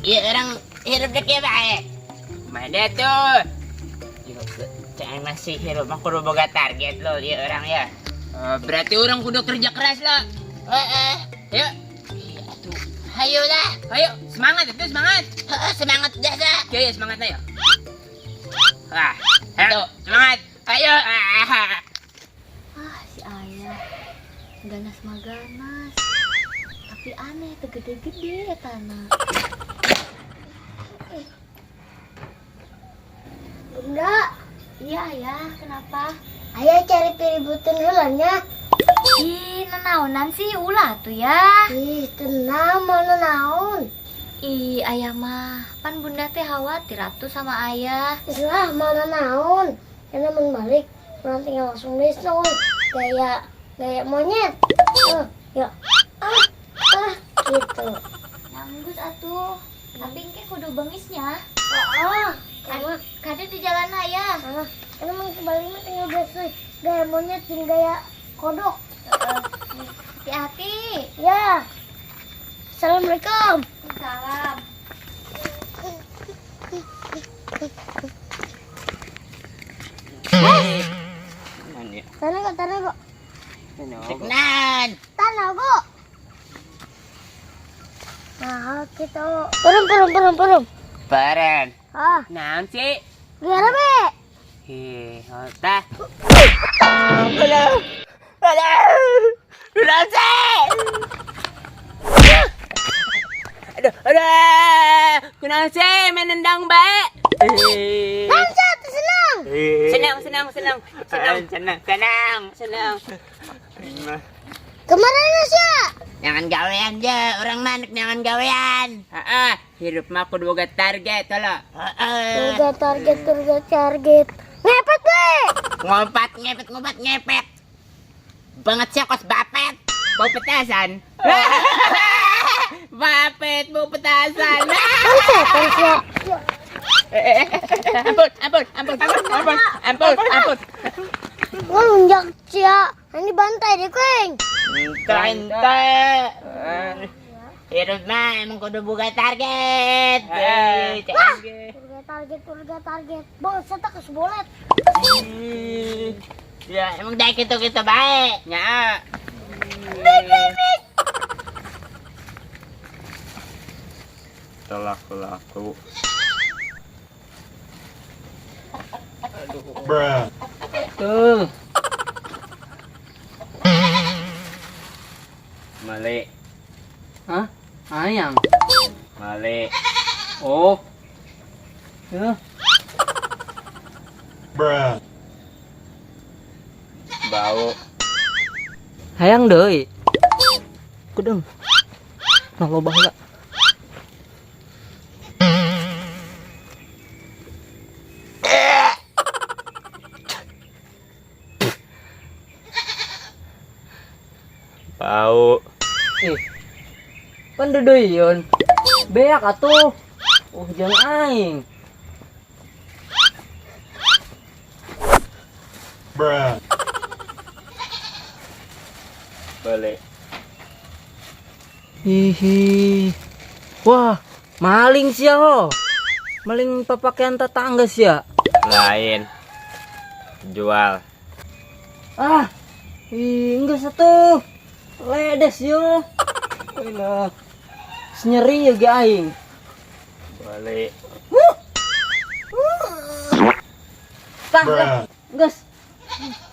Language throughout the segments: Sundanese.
Iya urang hirup dek ya bae. Mana tuh? Cek masih hirup mah kudu boga target lo ieu urang ya. Berarti urang kudu kerja keras lah. Heeh. Ayo, Iya atuh. Hayo lah. Ayo, semangat itu semangat. Heeh, semangat dah. Oke, ya, semangat ayo. Wah, ayo, Ayo. Semangat. Ayo. Ah, si ayah ganas mah ganas. Tapi aneh, teu gede-gede tanah. Bunda, Iya ayah, kenapa? Ayah cari piributan heulanya. Ih, nanaonan sih ulah tuh ya. Ih, tenang mau naon. Ih, ayah mah, pan bunda teh khawatir atuh sama ayah. Lah, mau naon. Karena mun balik, urang tinggal langsung besok. Gaya gaya monyet. Ya. Ah, ah, gitu. Nanggus atuh. Tapi engke kudu bengisnya. Ah, karena Kade di jalan ayah. ah, karena mun kebalik mah tinggal besok. Gaya monyet jeung gaya kodok. Hati-hati. Ya. Assalamualaikum. Salam. Tanah kok, tanah kok. Teknan. Tanah kok. Nah, gitu. Turun, turun, turun, turun. Bareng. Ah, Naon sih? gimana, Be? Heh, tah. Aduh. Aduh. Naon sih? Aduh, aduh. Kunaon sih main nendang bae? Lanjut, senang. Senang, senang, senang. Senang, Senang, senang. Senang. Kemarin sih? Jangan gawean je, orang manik jangan gawean. Heeh, hirup mah kudu boga target lah. Heeh. Surga target, surga target. Ngepet, Be. Ngompat ngepet ngompat ngepet. Banget sih kos bapet. Bau petasan. Bapet bau petasan. Setan sih. Ampun, ampun, ampun, ampun, ampun, ampun, ampun. Ngelunjak cia. Ini bantai deh, Kuing. Ente ente. Hirup mah emang kudu buka target. Eh. Surga target, surga target. Bang, saya tak kesebolet. Ya emang dah gitu-gitu baik. Nya. Telah laku. Tuh. Malik, Hah? Ayang. malik. Oh. Tuh. Bau. Hayang deui. Kudung. Nah loba heula. Bau. Ih. Pan deudeuieun. Beak atuh. Oh, jeung aing. Balik. Hihi. Wah, maling sia ho. Maling papakaian tetangga sia. Lain. Jual. Ah. Ih, enggak satu. Ledes yo. Wih nyeri ya ge aing. Balik. Tah, lah. Geus.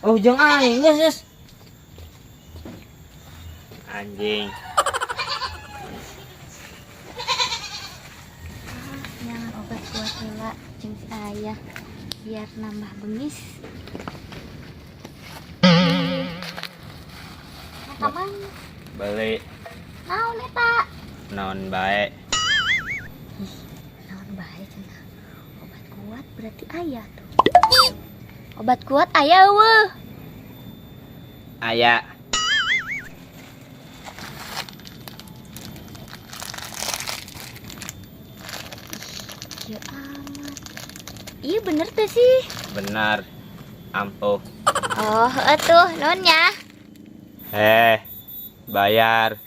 Oh, jeung aing, geus, geus. Anjing. Jangan obat kuat heula jeung si ayah biar nambah bengis. Nah, kaman Balik. naon eta? Naon bae. Ih, naon bae cenah. Obat kuat berarti ayah tuh. Obat kuat ayah eueuh. Aya. Ya amat. Iya bener tuh sih. Benar. Ampuh. Oh, atuh nuhun ya. Eh, bayar.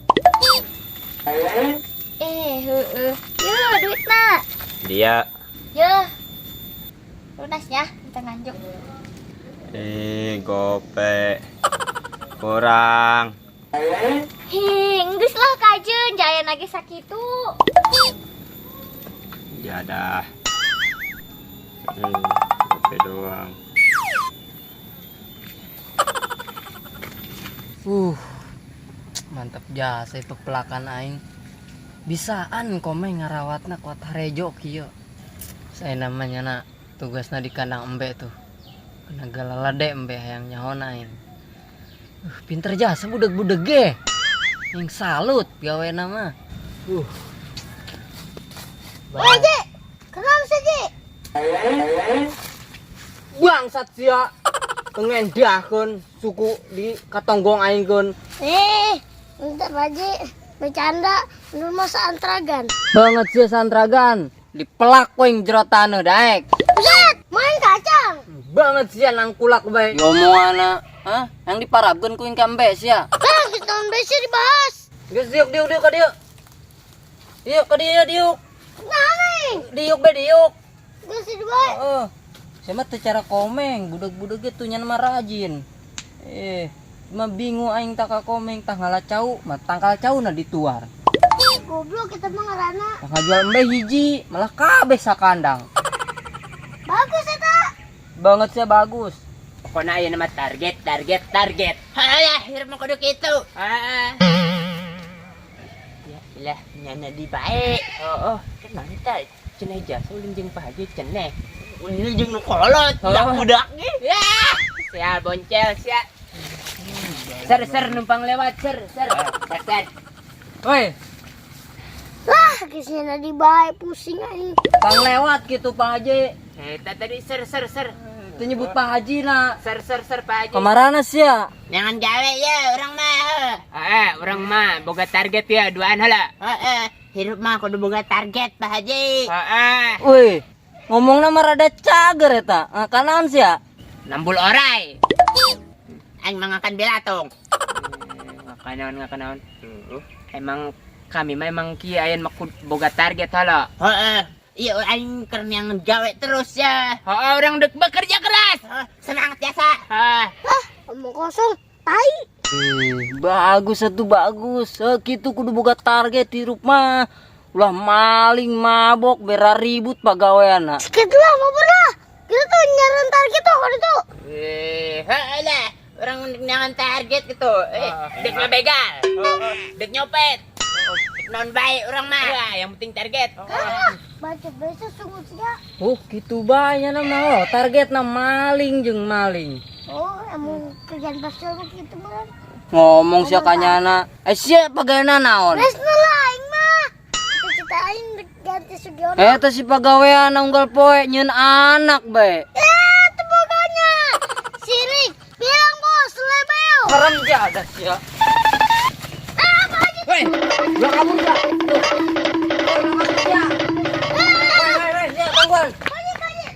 Eh, Heeh. Yo, duitna. Dia. Yo. Lunasnya, kita nganjuk. Eh, gope. Kurang. Hih, geus lah kajeun, jaya lagi sakitu. Ya dah. Gope doang. Mantap jasa itu pelakan aing. Bisaan komeng ngarawatna kuat harejo kieu. Saya namanya nak tugasna di kandang embe tuh. Kena galalade embe hayang nyaho aing. Pinter jasa budeg-budeg ge. Yang salut gawe nama. Woi, Ji. Kenapa sih, Ji? Bangsat sia. Ngendahkeun suku di katonggong aing keun. Eh, bentar Pak Ji. Bercanda, lu masa antragan. Banget sia santragan. Dipelak koing jero taneuh daek. Buset, main kacang. Banget sia nangkulak bae. Ngomongan hah? Yang diparabkeun ku ing ka embe sia. Lah, kita besi dibahas. Geus diuk diuk diuk ka dieu. Diuk ka dieu diuk. Nah, nih. Diuk be diuk. Geus dibahas. Heeh. Sia mah teu cara komeng, budeg-budeg ge tuh nyan mah rajin. Eh, mah bingung aing tak ka komeng tah ngala cau, mah tangkal cau na dituar. Goblok kita mah ngaranna. Tah ngajual embe hiji, malah kabeh sakandang. Bagus eta. Banget sia bagus. Pokoknya aya nama target, target, target. Halah, hirup mah kudu kitu. Heeh. Ya ilah, nyana di bae. Oh, kenapa teh? Cenah jasa ulin jeung Pak Haji cenah. Ulin jeung nu kolot, budak-budak ge. Ya, sial boncel sia. Ser ser numpang lewat ser ser. Ser ser. Woi, Lah, geus nyana di bae pusing aing. pang lewat gitu Pak Haji. Eta tadi ser ser ser. Teu nyebut Pak Haji na. Ser ser ser Pak Haji. Kamarana sia? Jangan gawe ya orang mah. Heeh, orang mah boga target ya duaan heula. Heeh, hirup mah kudu boga target Pak Haji. Heeh. Woi, ngomongna mah rada cager eta. Kanaon sia? Nambul orai. Aing mangakan belatung. Ngakanaon ngakanaon. Emang kami mah emang kieu ayeuna mah kudu boga target heula. Heeh. Iya, aing keur yang gawe terus ya. Heeh, orang dek bekerja keras. Semangat biasa. Heeh. Lah, omong kosong. Tai. Ih, bagus atuh bagus. Kitu kudu boga target hirup mah. Ulah maling mabok bera ribut pagaweanna. Sikit lah, mau pernah. Kita tuh nyaran target tuh kalau itu. Eh, heeh lah. Orang jangan target gitu. Eh, dek ngabegal. Dek nyopet. Dek non baik orang mah. Wah, yang penting target. Ah, baca besok sungguh sia. Oh, kitu bae nya mah. Oh, targetna maling jeung maling. Oh, emang kerjaan pasal begitu bener. Ngomong sia kanyana. Eh, sia pagaweanna naon? Resna lah aing mah. Cita-cita aing ganti Sugiono. Eta si pagawean unggal poe nyeun anak bae. Eh, teboganya. Sirik, bilang bos, lebel. Serem jaga sia. Ah, Pak Haji. Woi, ulah kabur sia. Tuh. Ulah kabur sia. Woi, woi, woi, sia tungguan. Pak Haji, Pak Haji.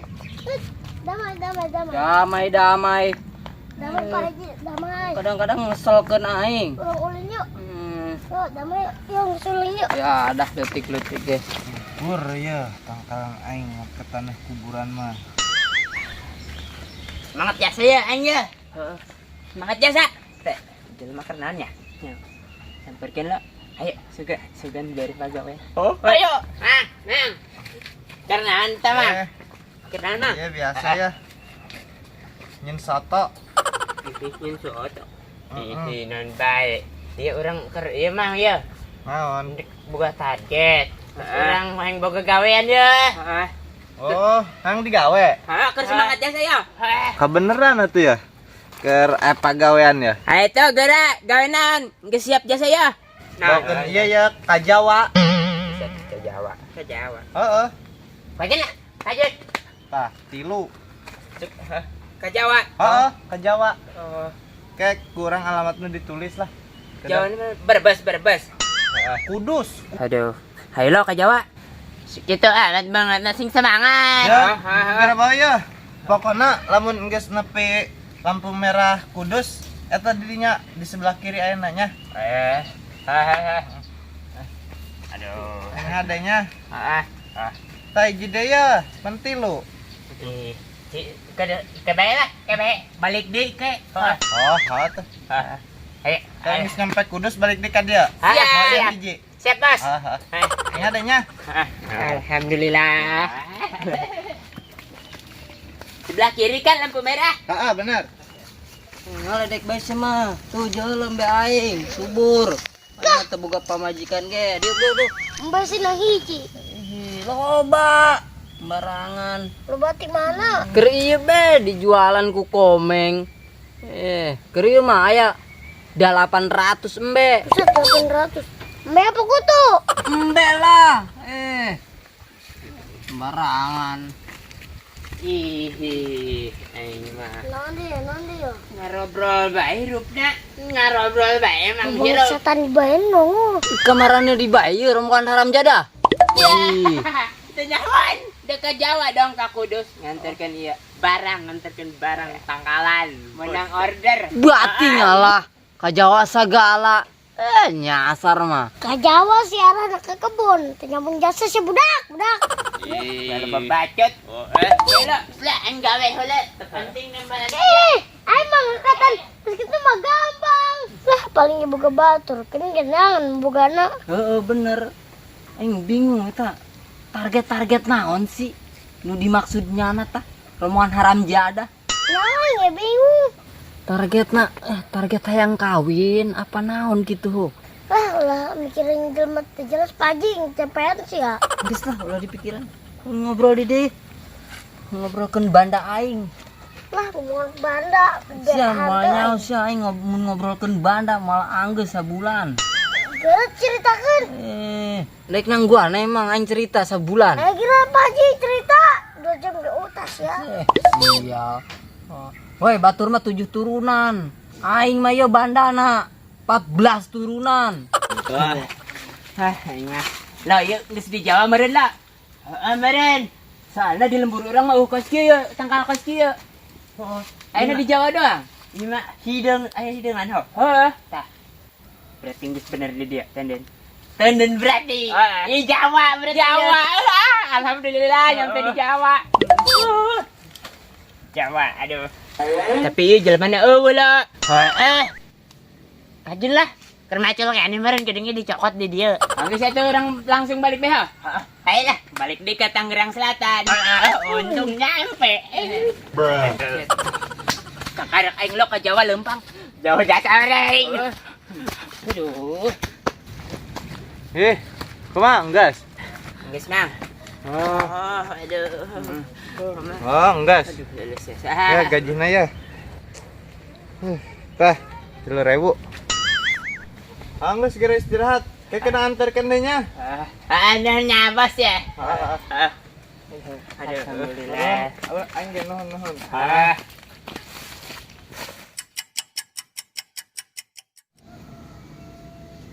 Damai, damai, damai. Damai, damai. Damai, Pak Haji, damai. Kadang-kadang ngeselkeun aing. Urang ulin yuk. Yuk, damai yuk. Yuk, ngusulin yuk. Ya, dah leutik-leutik ge. Pur ya, tangkalan aing ke tanah kuburan mah. Semangat jasa ya aing ya. Heeh. Semangat jasa. Teh, jelema kenalan ya. Ya. Samperkeun lo. Ayo, suga, sugan dari pagawe. Oh, ayo. Ah, nang. Kenalan teh mah. Kenalan mah. Iya biasa ya. Nyen soto. Nyen soto. Ih, non bae. Iya orang ker ieu mah ya. Naon? Boga target. Orang main boga gawean ya. Heeh. Oh, hang digawe. Heeh, keur semangat jasa ya. Heeh. Kebeneran atuh ya? Ker pagawean ya? Ayo tuh gerak gawe naon? Geus siap jasa ya. Nah, iya ya, ka Jawa. Ke Jawa. Ke Jawa. Heeh. Kajen lah, kajen. Tah, tilu. Ke Jawa. Heeh, ke Jawa. Oh, Kayak kurang alamatnya ditulis lah. Jawa ini Brebes, Brebes. Kudus. Aduh, hayo lo ke Jawa. Segitu alat banget sing semangat. Ya, kira ya. Pokoknya lamun geus nepi lampu merah Kudus, eta dirinya di sebelah kiri aya nanya. Eh, hahaha. Aduh. Yang adanya. Ah, Tah hiji deui ya, pentilu. Eh, ke ke bae lah, ke bae. Balik deui ke. Oh, oh tuh. Ayo. Kan geus nyampe Kudus balik deui ka dieu. Siap. Oh, iya, hiji. Siap, Bos. Ah, ah. Yang adanya. Alhamdulillah. Sebelah kiri kan lampu merah. Heeh, benar. Ngaledek bae sia mah. Tuh jeuleum be aing, subur. Aing teu boga pamajikan ge. Diuk diuk diuk. Embe sih nah hiji. Ih, loba. Sembarangan. Lu batik mana? Keur ieu be dijualan ku Komeng. Eh, keur ieu mah aya 800 embe. Buset, 800. Embe apa kutu? Embe lah. Eh. Sembarangan. Ih, aing mah. Naon dia, naon dia. Ngarobrol bae hirupna. Ngarobrol bae emang Ngomong hirup. setan di bae nongol. Kemarannya dibayar rombongan haram jadah. Ih. Teu nyahoan. Dekat Jawa dong ka Kudus nganterkeun ieu barang, nganterkeun barang tangkalan, menang order. Berarti ngalah ka Jawa sagala. Eh, nyasar mah. Ke Jawa sih arah ke kebun. Teu nyambung jasa si budak, budak. Kalau bebacot, eh, lah, lah, aing gawe heula. Terpenting nama. Eh, aing mah ngangkatan terus itu mah gampang. Lah paling ibu ke batur, kan genangan bogana. Heeh, bener. Aing bingung eta. Target-target naon sih? Nu dimaksudnya na tah? Rombongan haram jadah. Nah, ya bingung. Targetna target hayang kawin apa naon gitu ho. Lah, ulah mikirin jelema teu jelas pagi capean sih ya. Geus lah ulah dipikiran. Ngobrol di deui. Ngobrolkeun banda aing. Lah, ngomong banda, Sia moal nyaho sia aing mun ngobrolkeun banda malah anggeus sabulan. Geus ceritakeun. Eh, rek nang gua na emang aing cerita sabulan. Aing kira pagi cerita 2 jam ke utas ya. Eh, sial. Oh. Woi, batur mah 7 turunan. Aing mah yo bandana 14 turunan. Wah. Ah, aing mah. Lah, ieu geus di Jawa meureun lah. Heeh, meureun. Soalnya di lembur urang mah kos kieu, tangkal kos kieu. Oh, Ayeuna di Jawa doang. Ieu mah hideung, aya hideungan ho. Heeh. Tah. Berarti geus bener di dia, tenden. Tenden berarti. Di Jawa berarti. Jawa. Ah, alhamdulillah nyampe di Jawa. Jawa, aduh. Tapi ieu jelema eueuh lah. Heeh. Kajun lah. Keur macul kayaknya meureun gedengnya dicokot di dia. Oke, saya tuh orang langsung balik deh. Ayo lah, balik di ke Tangerang Selatan. Untung nyampe. Kakarek aing lo ke Jawa lempang. Jauh jasa orang. Aduh. Eh, kumaha enggas? Geus, Mang. Oh, Oh, aduh. oh enggas. Aduh, lulus ya. Ya gajina ya. Tah, 3.000. Anggus segera istirahat. Kayak kena antarkan deh nya. Ah, nya bos ya. Ah, ah. Aduh. Alhamdulillah. Ah, aing ge nuhun nuhun. Ah.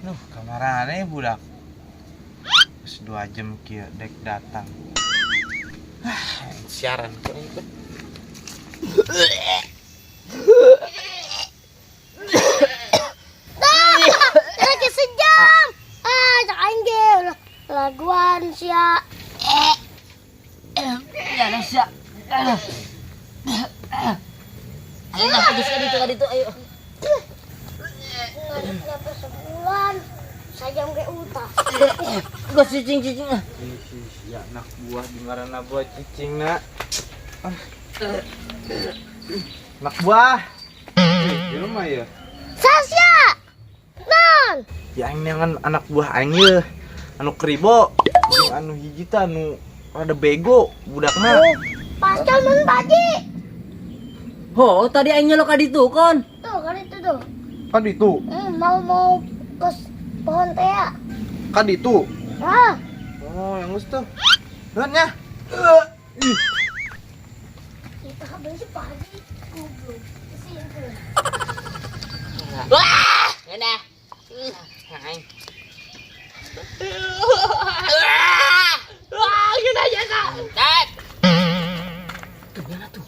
Nuh, kamarana budak. Geus 2 jam kieu dek datang. Ah, siaran kok ini. Lagi sejam. Ah, cak aing ge ulah laguan sia. Ya, dah sia. Aduh. Ayo lah, geus ka ditu ka ditu ayo. Ngadep nyampe sebulan. Sajam ge utas. Geus cicing-cicing ah. Ih, ya anak buah di mana buah cicing nak. Ah. Anak buah. Eh, di rumah ya. Sasya. Non. Ya aing neangan anak buah aing ye. Anu kribo, jeung anu hiji teh anu rada bego budakna. Oh, pascal mun Pak Ho, tadi aing nyelok ka ditu kon. Tuh kan itu tuh. Kan itu, Mau mau ke pohon teh ya. kan itu. Ah, Oh, yang geus tuh. Nuhun nya. Ih, kita habis si Pak Haji. Goblok. Sini. Wah, ngena. Aing. Wah, wah, ngena jasa. Tat. Tuh, mana tuh?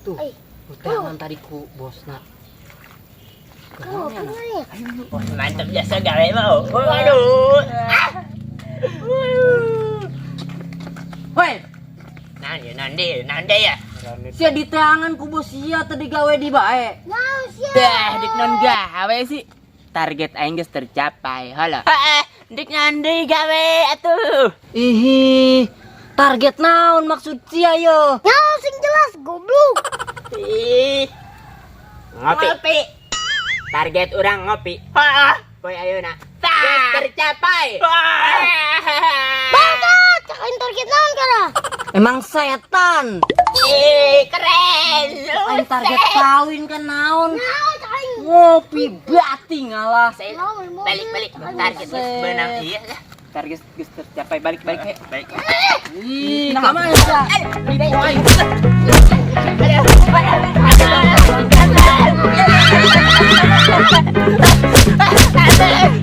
Tuh. Ai. Utangan tadi ku bosna. Kau Kenapa apa nih? Wah, mantap jasa gawe mah. Oh, aduh. Ah. Naon ya, naon deui, naon deui ya. Sia diteangan ku bos sia tadi gawe di bae. Naon sia? Dah, dik naon gawe sih. Target aing geus tercapai. Halo. Heeh, dik naon deui gawe atuh. Ihi, target naon maksud sia yo? Naon sing jelas goblok. Ih. Ngopi. Ngopi. Target urang ngopi. Heeh. Poe ayeuna. Geus tercapai. Bangsat, cek aing target naon kana? Emang setan. Ih, keren. Aing target kawin kan naon? Naon cek aing? Ngopi bati ngalah. Naon beli mobil, Balik balik cek aing target geus Buset. beunang iya. Target geus tercapai balik balik he. Baik. Ih, kamana sia? Aduh, aduh, aduh.